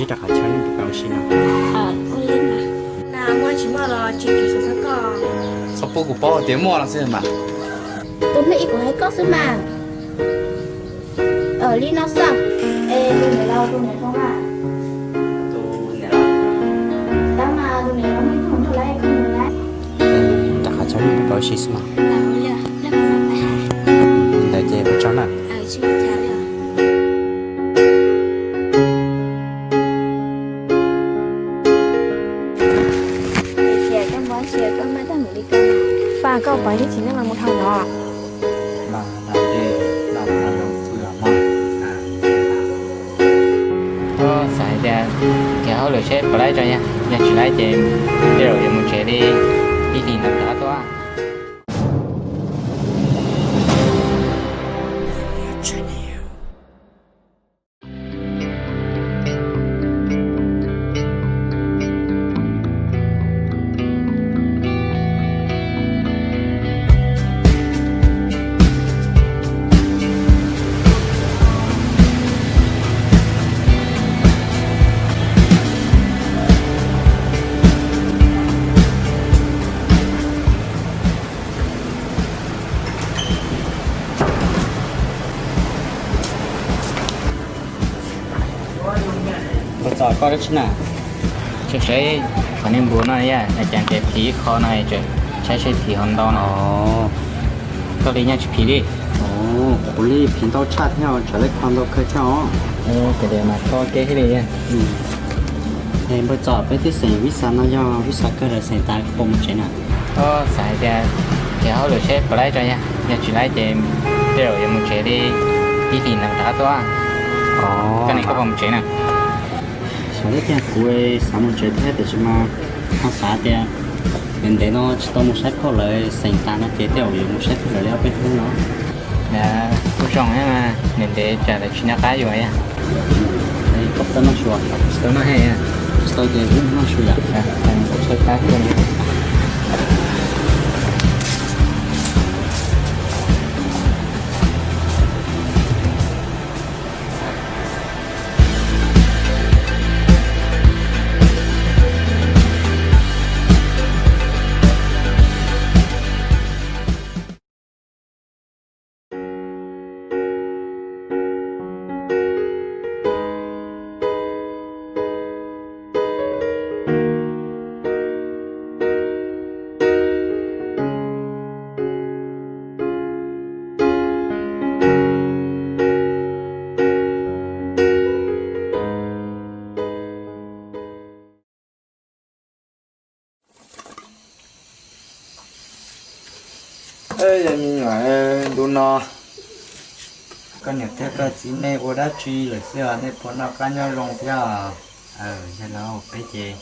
Rau qhov chaw nej puas kam ua si no? Tsis muaj los tsis tsis xav koj. Txhob pub kuv paub tias muaj no xwb mas. Tus hlub ib kuv hais koj xwb mas. Li no xwb. Es tus niam laus tus niam hlob na? Tus niam laus. Tab mas tus niam laus muaj ib tug hluas nraug lawm, koj mus lawm. Rau qhov chaw nej puas kam ua si xwb mas. Ntawd ces ua tsaug na. Pas koj pom ib tug txiv neej los mus dhau no. Xav hais tias nrhiav hauj lwm seb puas laib tso, yog tsis laib ces tej zaum yuav mus tsev li ib hlis ntawd rov qab tuaj. Npawg Txos, koj dab tsi na? Saib saib qhov nej npua no, cas ces phiv ib qho no, saib saib phiv ho ntau no. Koj li nyaj tsis phiv li? Kuv li phiv ntau tshaj thiab, tsam lawv kho ntau kawg thiab os. Ces mas kho kiag li. Npawg Txos, peb twb xeem vij xas no yog vij xas kawg lawm, xeem tas koj puas mus tsev na? Xav hais tias nrhiav hauj lwm seb puas laib tso, yog tsis laib ces tej zaum yuav mus tsev li ib hlis ntawd rov qab tuaj. Koj ne, koj puas mus tsev na? Xyov tiag, kuv xav mus tsev thiab tiam sis mas ho xav tias ntev ntev no tsis tau mus saib phauj lawv, xeem tas no ces tej zaum yuav mus saib phauj lawv li ob peb hnub no. Kuj zoo thiab mas, ntev ntev tsam lawv tsis nco qab yuav yom. Koj tau noj su? Tsis tau noj, tsis tau ces wb noj su yom. Yog me nyuam, ntu no koj niam thiab koj txiv nej ua dab tsi lawm xwb os? Nej puas noj qab nyob zoo thiab? Yog los peb ces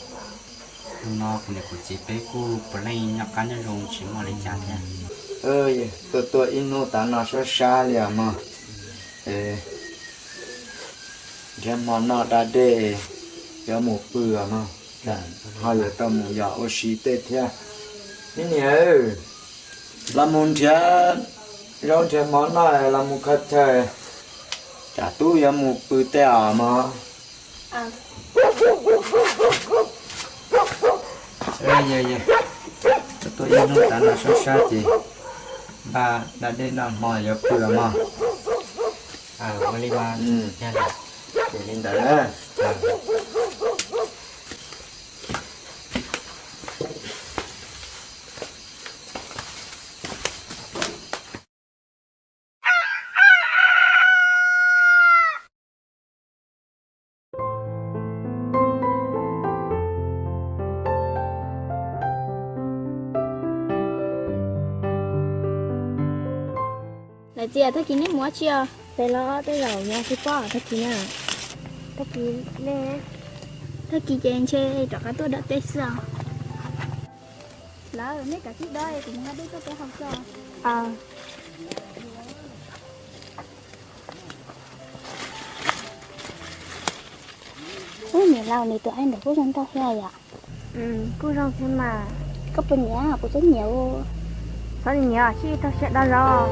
ntu no kuv niam kuv txiv peb kuj puav leej noj qab nyob zoo tsis muaj li cas thiab. Tuaj tuaj ib hnub tav no sab sab li os mog. Nrhiav hmo noj da dej yuav mus pw os mog. Ho yuav tau mus yos ua si tej thiab. Neb niam, los mus nrhiav zaub nrhiav mov noj, los mus kho chaw, tsam tub yuav mus pw tej os mog. Tuaj ib hnub tav no sab sab ces npaj da dej noj hmo yuav pw os mog. Ua li mas, ces li ntawd na. Lawv txiv, tag kis nej mus ua tsi os? Peb los tej zaum yog tsis pom tag kis na. Tag kis ne, tag kis ces ntshe rov qab tuaj dab teb xwb os. Lawv, nej kav tsij dob, kuv mus nqa dej tuaj peb haus tso. Ub, niam laus, nws tus aib ntawd kuj zoo nkauj thiab yom. Kuj zoo thiab mas. Koj puas nyiam? Kuv twb nyiam. Txhob nyiam, sib tau siab dab zog.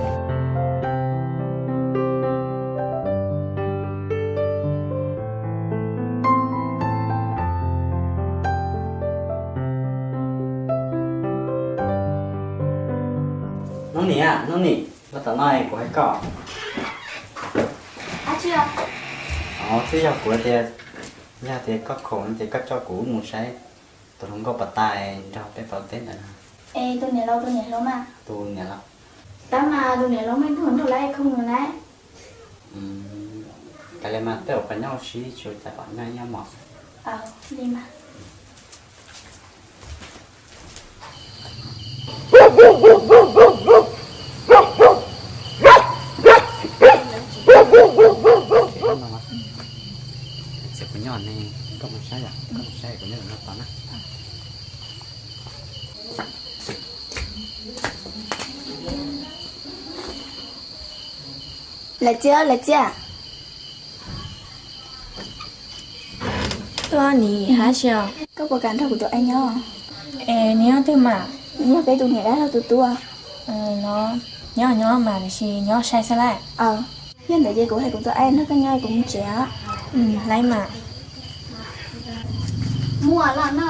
Nub nim, los tom no kuv hais koj. Twb yog kuv tias, yog tias koj khoom no ces koj coj kuv mus saib tus hluas nkauj pas tas nrog peb pauv teb ntawd. Es tus niam laus tus niam hluas mas? Tus niam laus. Tab mas tus niam laus mas ib tug nrog lawv khoom no na. Kav liam mas, tej zaum peb nyob ua si tsis ua cas, peb nyob ib hmos xwb. Li mas. Txiv, kuv nyob ne, koj mus saib yom, koj mus saib kuv nyob no tos na. Lawv Txiab, Lawv Txiab. Tuaj nim hais tsis os? Koj puas kam nrog kuv tus aim nyob? Es nws yog twg mas? Nws yog peb tus niam dab laug tus tub. Nyob nyob mas, tiam sis nyob sai xwb lauj. Yog ntawd ces kuv hais kuv tus aim nrog koj nyob, kuv mus tsev os. Lawv mas. Muaj los no.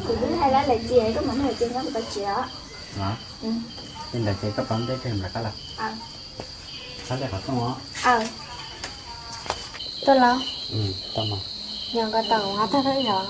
Kuv twb hais lawv Lawv Txiab, koj mus nrog Lawv Txiab nyob, kuv tau tsev os. Yog ntawd ces koj pab npeb pem lawv qab los. Sab tej qhov rooj os. Tuaj los. Tau mas. Yog koj tau, kuv qab tag thawj zaug.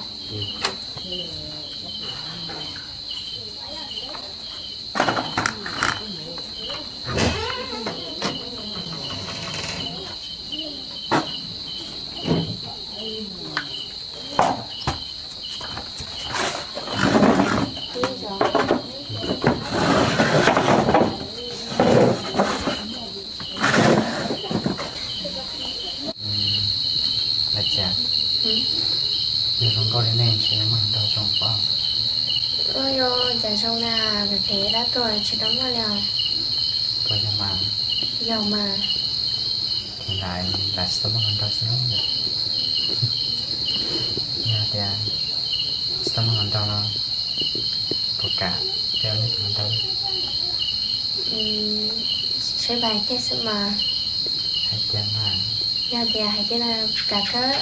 Lawv Txiab, yus zoo nkauj li nej ntshe muaj hluas nraug zoo pob. Yog cas zoo na, phem phem dab tuag tsis tau muaj li os. Puas yog mas? Yog mas. Thaum ntawd lawv tsis tau muaj hluas nraug xwb. Yog tias tsis tau muaj hluas nraug no, puas kam peb ua nej cov hluas nraug? Saib pab hais tiag xwb mas. Hais tiag mas. Yog tias hais tiag no puas kam kawg?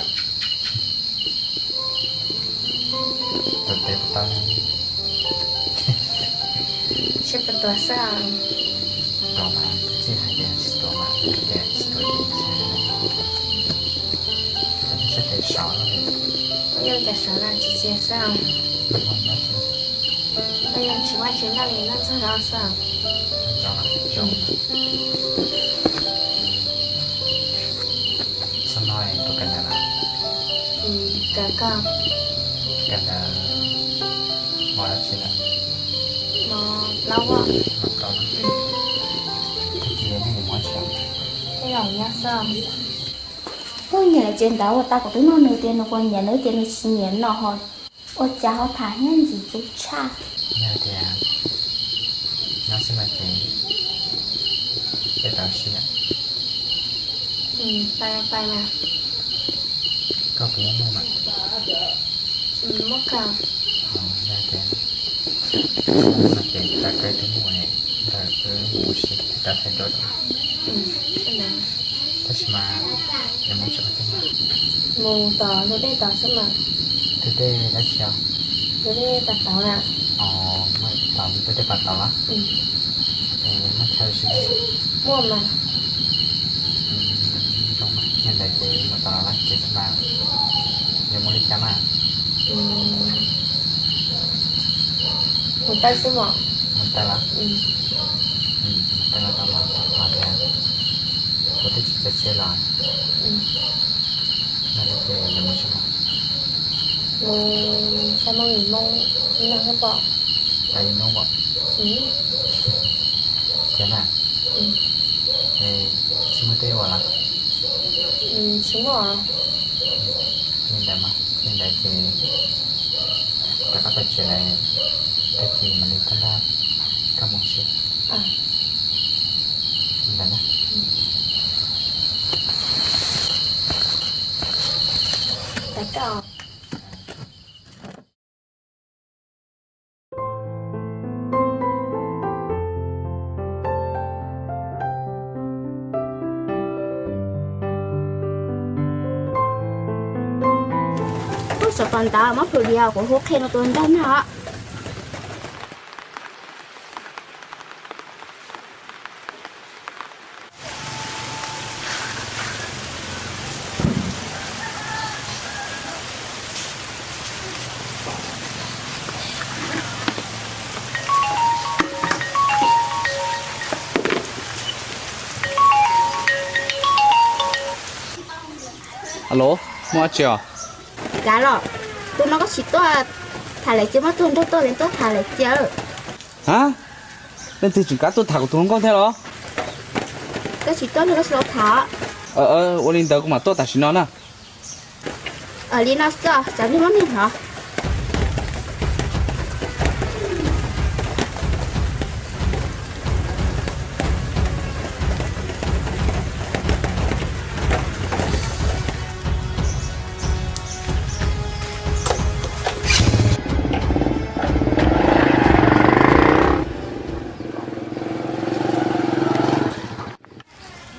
Tuav tes puas tau? Seb puas tuav xwb os. Tuav mas, txiv hais tias tsis tuav mas, tias tsis tuav ces tsis hais. Tau sab tes sov. Ua cas sov no tsis txias xwb os. Ua cas tsis muaj tsis noj li, noj txog zaub xwb os. Xyoo no puas kawm ntawv lawm? Kawm koj. Kawm ntawv mos dab tsi lawm? Mos plaub. Mos plaub. Tag kis nej yuav mus dab tsi? Tej zaum nyob xwb. Ua nyiam lawv tsev ntawd ua tau, kuv twb nug nws tias nws puas nyiam, nws tias nws tsis nyiam no ho. Ua cas ho tham thiab ntxim ntxub tshaj. Yog tias nyob xwb no ces peb tau sib. Koj puas muaj muam? Yog tias muaj no ces tag kawg twb muaj ntawd, wb mus ua si tag kawg thaij duab rau. Tab sis mas yuav mus tsev qhov twg? Mus tom ntug dej tod xwb mas. Ntug dej dab tsi os? Ntug dej pas tauv na. Os, mus tom ntug dej pas tauv los? Muaj chaw si. Muaj mas. Zoo mas, yog ntawd ces mus tom los ces xwb mas. Yuav mus li cas mas? Mus tawm xwb mas. Mus tawm los? Mus tawm los tau mas, thov tias kuv twb tsis txawj txia los. Yog li ces yuav mus tsev mas. Mus xya moo yim moo, ib noj xwb pom. Xya yim moo pom? Thiab na. Tsis muaj dej ua los? Tsis muaj. Li ntawd mas, li ntawd ces rov qab pais tsev lawm, tag kis mam li tuaj nrog koj mus ua si. Li ntawd na. Ub, saum tos ntawd muab plhws li os, kuv hu qhia rau tus nraug noj. Alo, muaj dab tsi os? Kav los, tus no koj tsis tuaj tham lawv txiv, muab tus nraug tuaj, tuaj tham lawv txiv. Ha, leej twg tseem kav tuaj tham kuv tus hluas nkauj thiab los? Koj tsis tuaj los koj tsis los tham. Ua li ntawd kuv mam tuaj tam sim no na. Li no xwb, tsam ntug muab neeg hnov.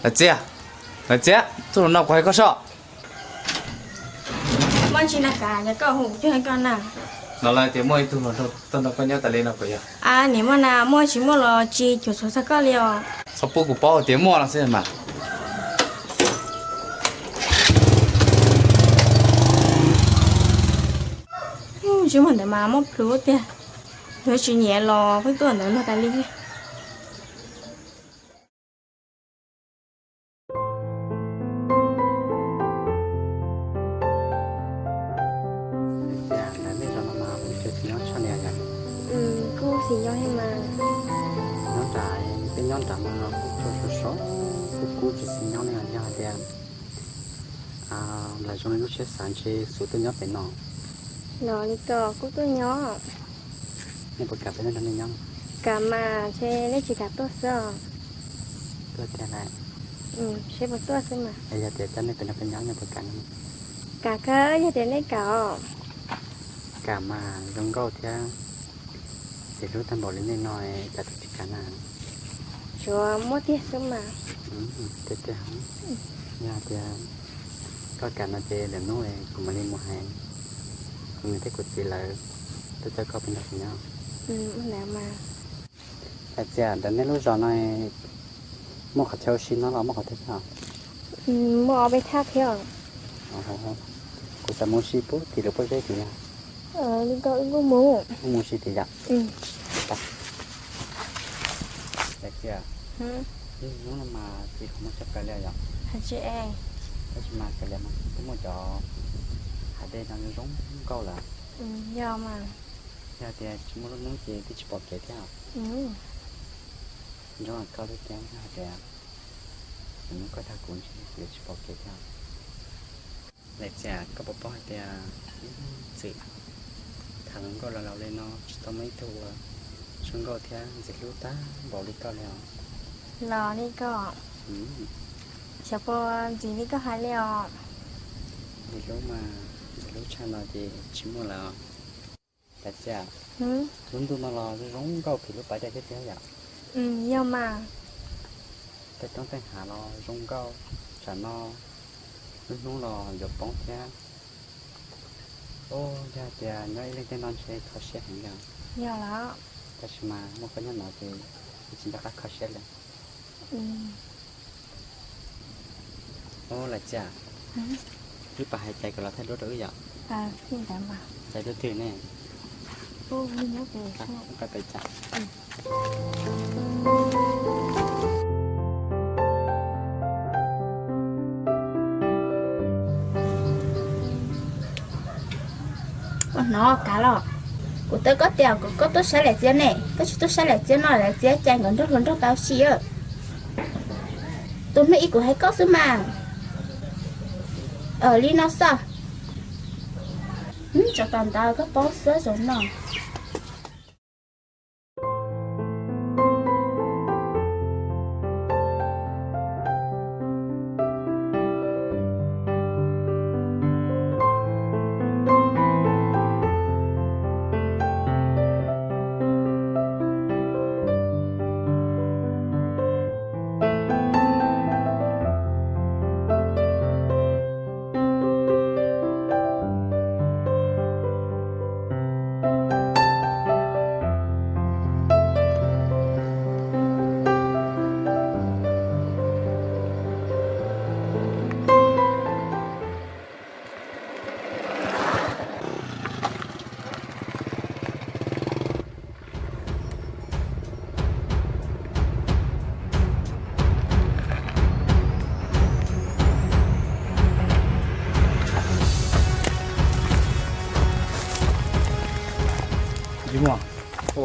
Lawv txiv, lawv txiv, txuj lus no kuv hais koj soj. Muaj tsi na kav, yog koj hu kuv twb hais koj na. Los lawv tias muaj ib tug hluas nraug tuaj nrog koj nyob tas li no puas yog? A, nim muaj na, muaj tsis muaj los tsis cuam tshuam txog koj li os. Txhob pub kuv paub tias muaj no xwb mas. Tsis muaj ntawd mas muaj plhus tiag. Yuav tsis nyiam los pheej tuaj ntawd no tas li. Ntawm nej zos no mas kuv tus txiv nyob tshaj li yom? Kuj xis nyob thiab mas. Nyob nram, peb nyob nram mas kuj tsuas sov sov, kuj kub tsis xis nyob li os. Yog hais tias nplam zoo li lub siab xav ntshe xub tuaj nyob pem no. Los li ko kuj tuaj nyob. Nej puas kam peb nrog nej nyob? Kam mas, ntshe nej tsis kam tuaj xwb os. Tuaj tiag lawm. Seb puas tuaj xwb mas. Yog tias coj nej pem no peb nyob nej puas kam? Kam kawg, yog tias nej kam os. Kam mas, zoo nkauj thiab ntxim hlub tag npaum li nej no, cas tus tsis kam na? Tsuas muaj tiag xwb mas. Tiag tiag. Yog tias koj kam no ces lwm hnub kuv mam li mus hais kuv niam thiab kuv txiv lawv tuaj coj koj peb nrog nyob. Lawv txiv, ntawm nej lub zos no muaj qhov chaw ua si no los muaj qhov twg thiab? Muaj ob peb thaj thiab. Kuv xav mus ua si puag tim lub pob zeb tim no. Li ko wb kuj mus. Wb mus ua si tim yom. Lawv txiv, hnub no mas txiv qhov muag tshaj plaws li yom. Tab sis mas kav liam mas twb muaj cov hav dej no zoo nkauj lawm. Yog mas. Yog tias tsis muaj lub hnub ces twb tsis pom kev thiab. Nco koj thiab tias hais tias mus koj tham kuv ntshe kuv yuav tsis pom kev thiab. Lawv txiv, koj puas paub hais tias ib txwm tham hluas nkauj los laus li no tsis tau muaj ib tug zoo nkauj thiab ntxim hlub tag npaum li koj li os. Los li ko, xyov puas ntxim li koj hais li os. Ntxim hlub mas, ntxim hlub tshaj no ces tsis muaj lawm os. Lawv txiv, lub ntuj no los zoo nkauj phim lub pas dej thiab tiag yom. Yog mas. Tej roob tej hav los zoo nkauj, tsam no lub hnub los yuav poob thiab. Yog tias nyob ib leeg tej no ntshe kho siab heev li. Yog los. Tab sis mas muaj koj nyob no ces tsis nco qab kho siab li. Lawv txiv, wb pab hais cai kom los thaij duab rau wb yom. Cai duab twg ne? Ua no kav los, kuv teb koj tias kom koj tuaj saib lawv txiv ne, koj tsis tuaj saib lawv txiv no lawv txiv cai nkawd nrog hluas nraug pab ua si. Tus hnub ib kuv hais koj xwb mas. Li no xwb. Tso tom ntawd koj paub xwb zoo no.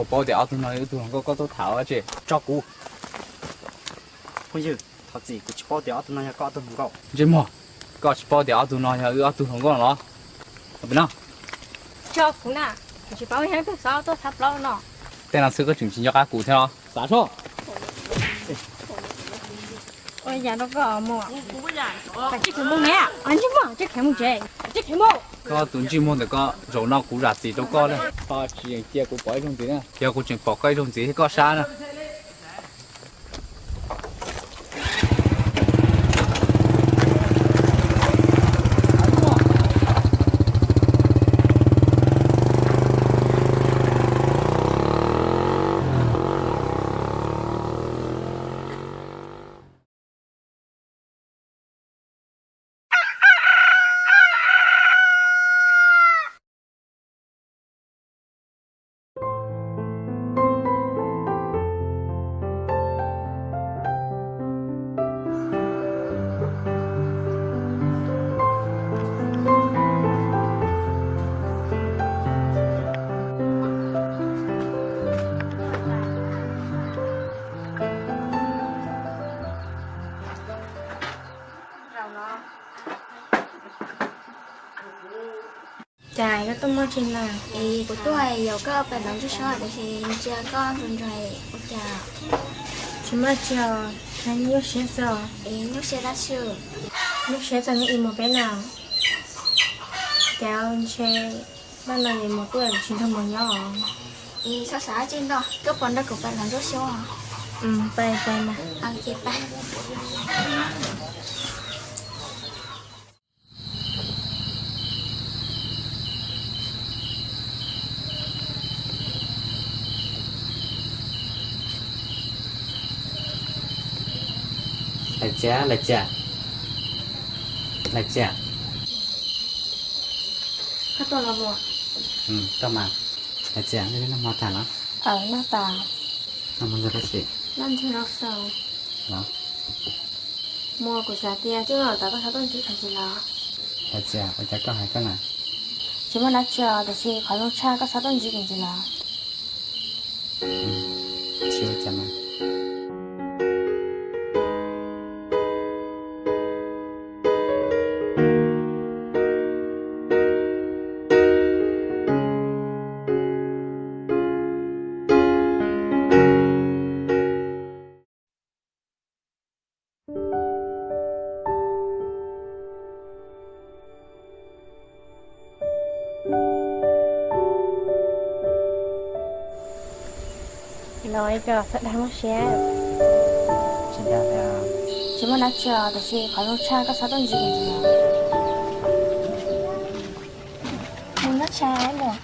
Paub tias ob tug no yog wb tug hluas nkauj, koj tuaj tham ua dab tsi? Tso kuv. Phooj ywg, thov txim, kuv tsis paub tias ob tug no yog koj ob tug hluas nkauj. Ntsej muag, koj tsis paub tias ob tug no yog wb ob tug hluas nkauj los? Pem no. Tso kuv na, kuv tsis paub, yog ib tug xov tuaj txhab plaub no. Tej no xwb koj tseem tsis nco qab kuv thiab los? Xav soj. Ua yam rau koj mus. Ntsej muag, ntsej muag tsev. Koj tus ntsej muag ntawm koj, zaum no kuv zam txim rau koj na. Koj tsis yeem cia kuv pom ib zaug ntxiv na. Yog kuv tseem pom koj ib zaug ntxiv thiab koj sab na. Cas koj tuaj muaj tsi na? Es kuv tuaj yaum koj pais hluas nkauj seb, tiam sis ntsia koj ntsuag ntsuag ua cas? Tsis muaj tsi os, nyuaj siab xwb. Es nyuaj siab dab tsi? Nyuaj siab txog neb ib mus peb na. Cas ntshe hnub no es mus tuaj tsis nrog mus nyob os. Es txhob xav dab tsi ntau, koj puas nrog kuv pais hluas nkauj seb? Pais pais mas. Ces pais. Lais Txias, Lais Txias, Lais Txias. Koj tuaj los? Tuaj mas. Lais Txias, nej noj hmo tas los? Noj tas. Noj hmo ntxog dab tsi? Noj ntxog rau xaus. Los. Muaj, kuv xav tias txij no tom koj txhob tuaj ntsib kuv ntxiv los. Lais Txias, ua cas koj hais koj na? Tsis muaj dab tsi os, tiam sis qhov zoo tshaj koj txhob tuaj ntsib kuv ntxiv los. Tsis ua cas mas. Los ib co xav dag muaj siab. Tsis dag, tsis muaj dab tsi os, tiam sis qhov zoo tshaj koj txhob tuaj ntsib kuv ntxiv los. Mus noj tshais mus.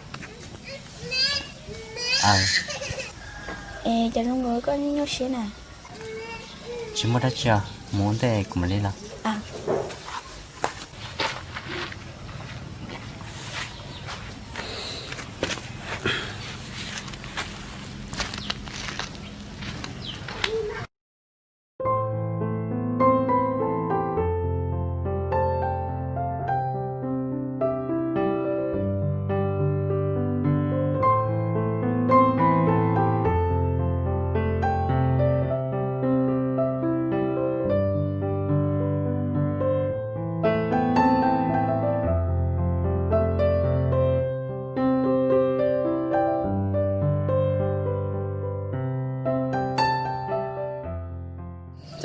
Es cas zoo nkaus koj nyuaj nyuaj siab na? Tsis muaj dab tsi os, mus ua ntej kuv mam li los.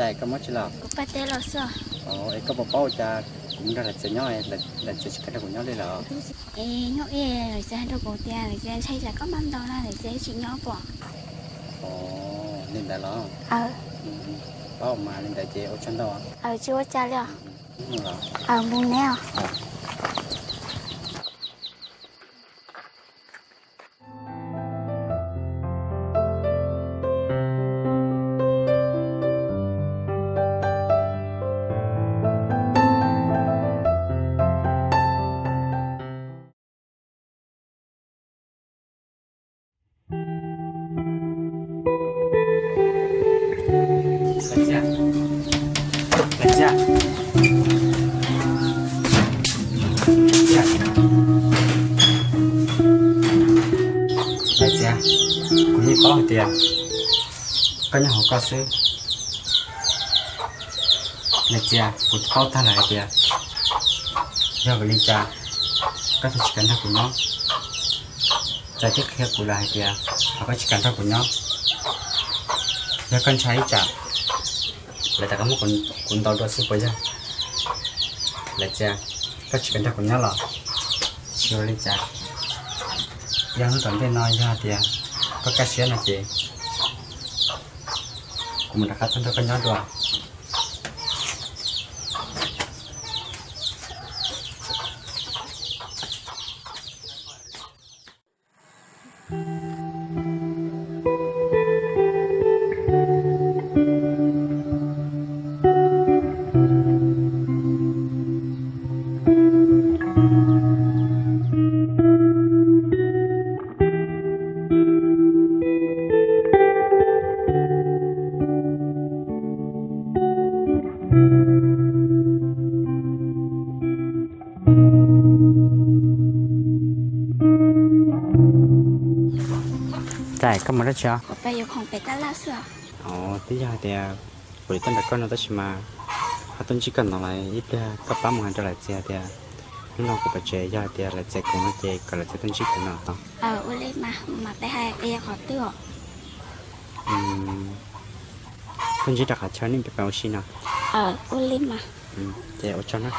Cas koj muab tsis los? Kuv pab teb los xwb. Es koj puas paub ua cas kuv mus nrog Lais Txias nyob, Lais Txias tsis kam nrog kuv nyob li lawm? Es nyob es Lais Txias hais rau kuv tias Lais Txias ntshai tsam koj npaj ntau na, Lais Txias tsis nyob pom. Li ntawd los? Paub mas, li ntawd ces ua tsaug ntau. Tsis ua cas li os. Mus neb os. Lais Txias, Yeej paub hais tias koj nyob hauv koj xwb. Lawv Txias, kuv twb paub tag lawm hais tias yog vim li cas koj thiaj tsis kam nrog kuv nyob. Txawm twb qhia kuv lawm hais tias koj tsis kam nrog kuv nyob, yog koj ntshai ib tsam lawv rov qab muab kuv ntaus dua xwb puas yog? Lawv Txias, koj tsis kam nrog kuv nyob los tsis ua li cas. Yog hnub tom ntej no yog tias koj kaj siab no ces kuv mam rov qab tuaj nrog koj nyob dua. Txawm koj mus dab tsi os? Twb yog hais tias kuv yuav tuaj nrog koj no tab sis mas ho tuaj ntsib koj no lawm, ib pliag koj pab mus hais rau Lawv Txias tias hnub no kuv pov tsev, yog hais tias Lawv Txias khoom no ces kom Lawv Txias tuaj ntsib kuv no. Tuaj ntsib rau qhov chaw nej peb ua si no. Ces ua tsaug na.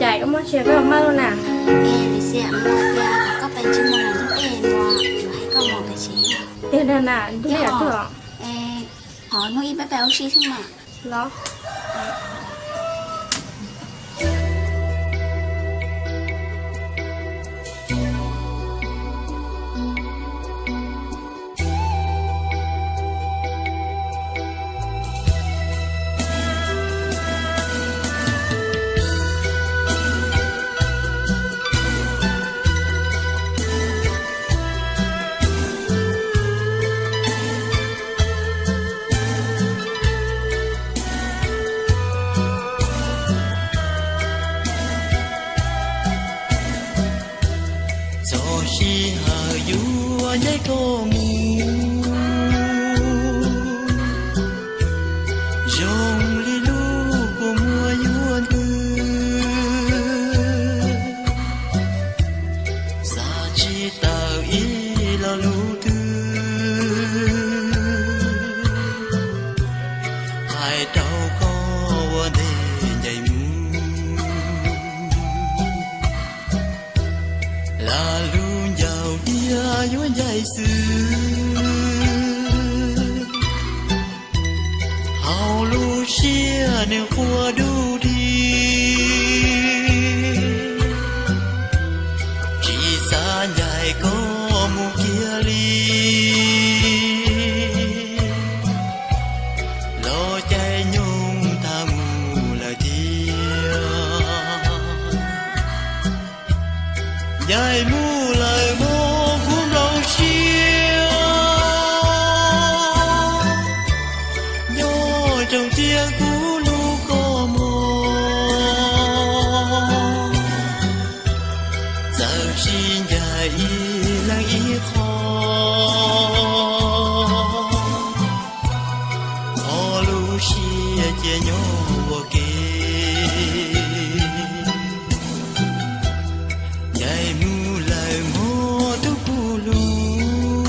Cas koj muab tsis koj maj lub na? Es Lis Xias, mus tias kom koj pais ntsib Muas lawm hnub ib no, yuav hais koj mus pais tsev. Tiag na, ntuj yam tuag. Es qhov hnub ib peb pais ua si xwb mas. Los. Txog sij hawm yuav ncaim koj mus, zoo li lub kua muag yuav ntws, xav tsis tawm ib lo lus twg hais rau koj ua ntej ncaim mus. Lam lub ncauj diav yuav ncaim xwb, hauv lub siab nws quaj dub dig, tsis xav ncaim koj mus kiag li. Los caij nyoog tag mus lawm tiag, ncaim mus lawm mob kuv nplooj siab, nyob nroos tiag kuv lub kos mos. Txawm sib ncaim ib leeg ib qho, ho lub siab cia nyob ua ke. Ncaim mus lawm hmo tub kuv hlub,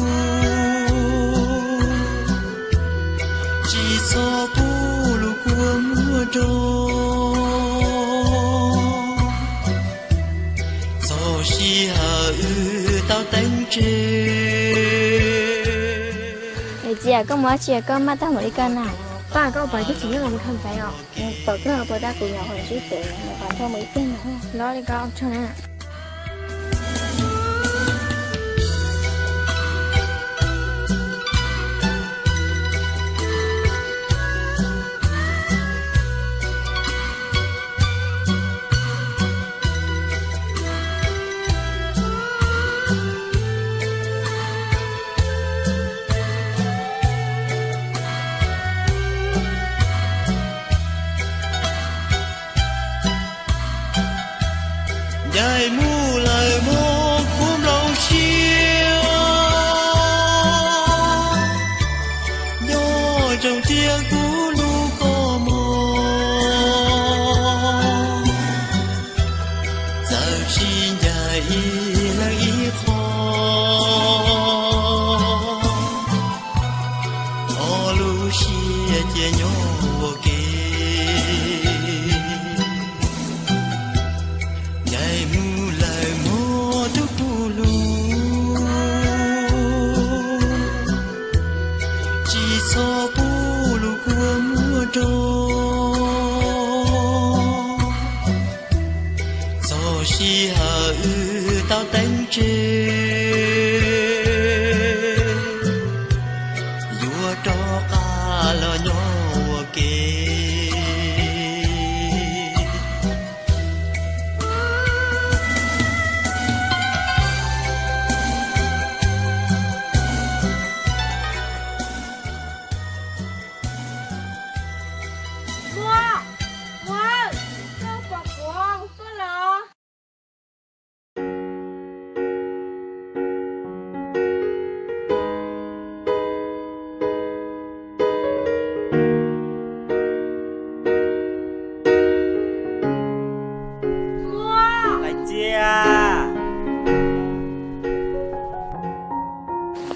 tsis txhob pub lub kua muag rog. Txog sij hawm wb tau teeb tsev. Lis Xias, koj mus dab tsi koj maj tag npaum li ko na? Paj, koj ua pom koj txiv neej los mus kho pem os. Pom kawg puas tas, kuv nyuam qhuav ntsib pem, nyuam qhuav nrog mus ib pliag no. Los li ko, tsaug na.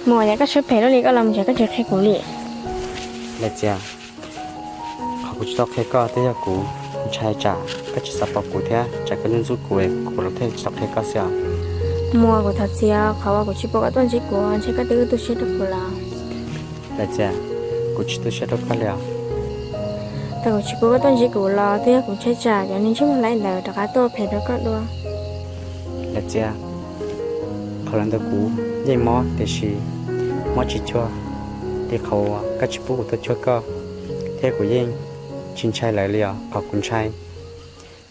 Muam, yog koj siab phem luaj li koj los mus tsev koj tsis qhia kuv li. Lais Txias, qhov kuv tsis tau qhia koj twb yog kuv ntshai tsam koj tsis xav pom kuv thiab tsam koj ntxub ntxub kuv, kuv los thiaj tsis tau qhia koj xwb os. Muam, kuv thov txim, qhov uas kuv tsis pub koj tuaj ntsib kuv ntshe koj twb tu siab rau kuv lawm. Lais Txias, kuv tsis tu siab rau koj li os. Thaum kuv tsis pub koj tuaj ntsib kuv los twb yog kuv ntshai tsam cov neeg ntsej muag hlais ntawd rov qab tuaj phem rau koj dua. Lais Txias, qhov ntawd kuv yeej mob tiam sis mob tsis cuag li qhov uas koj tsis pub kuv tuaj cuag koj, thiab kuv yeej tsis ntshai lawv li os. Qhov kuv ntshai,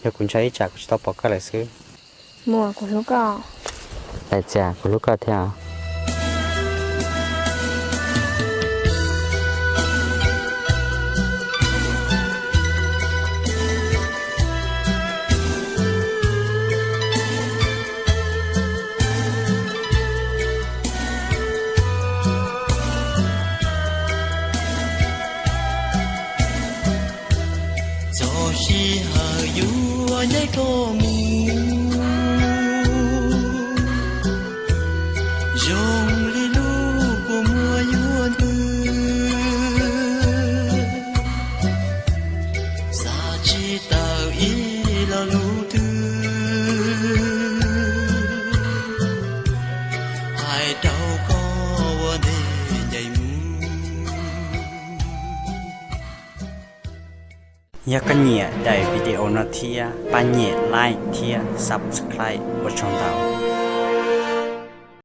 yog kuv ntshai ib tsam kuv tsis tau pom koj lawm xwb. Muam, kuv hlub koj. Lais Txias, kuv hlub koj thiab. Txog sij hawm yuav ncaim koj mus, zoo li lub kua muag yuav ntws, xav tsis tawm ib lo lus twg hais rau koj ua ntej ncaim mus. Yog koj nyiam daim video no thiab pab nyem like thiab subscribe ua tsaug ntau.